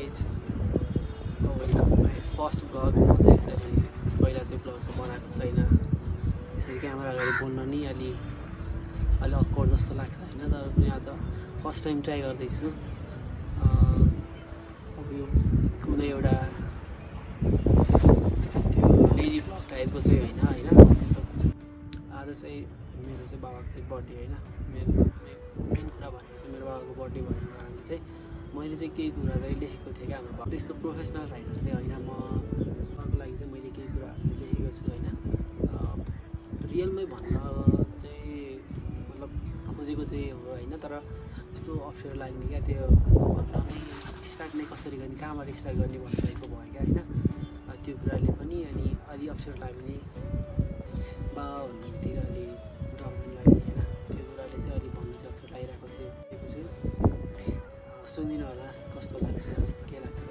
Guys, welcome my first vlog. म चाहिँ यसरी पहिला चाहिँ भ्लग चाहिँ बनाएको छैन। यसरी क्यामेरा अगाडि बोल्न नि अलि अक्वर्ड जस्तो लाग्छ होइन, तर पनि आज फर्स्ट टाइम ट्राई गर्दैछु। अब यो कुनै एउटा त्यो डेली भ्लग टाइपको चाहिँ होइन आज चाहिँ मेरो चाहिँ बाबाको चाहिँ बर्थडे होइन। मेन कुरा भनेको चाहिँ मेरो बाबाको बर्थडे भएको कारणले चाहिँ मैले चाहिँ केही कुरा चाहिँ लेखेको थिएँ क्या। हाम्रो त्यस्तो प्रोफेसनल राइटर चाहिँ होइन, मको लागि चाहिँ मैले केही कुराहरू लेखेको छु होइन। रियलमै भन्न चाहिँ मतलब खोजेको चाहिँ हो होइन, तर यस्तो अप्ठ्यारो लाग्ने क्या त्यो भन्न नै स्टार्ट नै कसरी गर्ने, कहाँबाट स्टार्ट गर्ने भन्नुभएको भयो क्या होइन। त्यो कुराले पनि अनि अलि अप्ठ्यारो लाग्ने बाबा भन्नेतिर अलि डर पनि लाग्ने होइन। त्यो कुराले चाहिँ अलि भन्नु चाहिँ अप्ठ्यारो लागिरहेको छु। सुनिदिनु होला, कस्तो लाग्छ के लाग्छ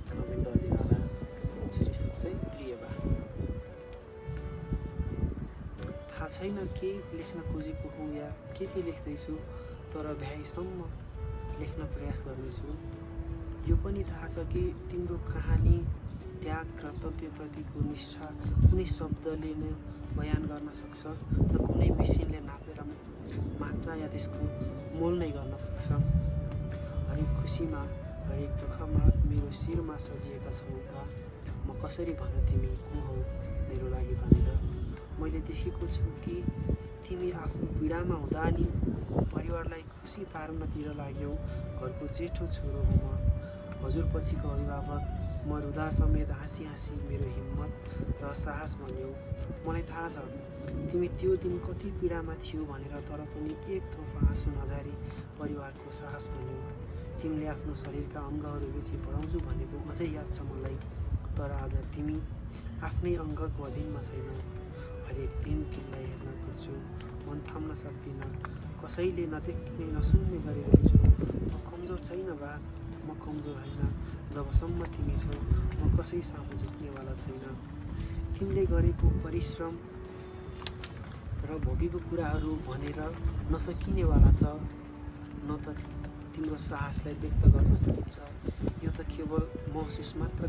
कमेन्ट गरिदिनु होला। शीर्षक चाहिँ प्रिय बा। थाहा छैन के लेख्न खोजेको हुँ या के लेख्दैछु, तर भ्याएसम्म लेख्न प्रयास गर्नेछु। यो पनि थाहा छ कि तिम्रो कहानी त्याग कर्तव्यप्रतिको निष्ठा कुनै शब्दले नै बयान गर्न सक्छ, र कुनै मेसिनले नापेर मात्रा या त्यसको मोल नै गर्न सक्छ। हरेक खुसीमा हरेक दुःखमा मेरो शिरमा सजिएका छौ बा। म कसरी भन तिमी को हौ मेरो लागि भनेर। मैले देखेको छु कि तिमी आफ्नो पीडामा हुँदा नि परिवारलाई खुसी पार्नतिर लाग्यौ। घरको जेठो छोरो हो म, हजुरपछिको अभिभावक। म रुँदा समेत हाँसी हाँसी मेरो हिम्मत र साहस भन्यौ। मलाई थाहा छ तिमी त्यो दिन कति पीडामा थियौ भनेर, तर पनि एक थोपा आँसु नझारी परिवारको साहस भन्यौ। तिमीले आफ्नो शरीरका अङ्गहरू बेसी बढाउँछु भनेको अझै याद छ मलाई, तर आज तिमी आफ्नै अङ्गको अधीनमा छैनौ। हरेक दिन तिमीलाई हेर्न खोज्छु, मन थाम्न सक्दिनँ। कसैले नदेख्ने नसुन्ने गरिरहेछु। म कमजोर छैन बा, म कमजोर होइन। जबसम्म तिमी छौ म कसै सामु झुक्नेवाला छैन। तिमीले गरेको परिश्रम र भोगेको कुराहरू भनेर नसकिनेवाला छ, न त तिम्रो साहसलाई व्यक्त गर्न सकिन्छ। यो त केवल महसुस मात्र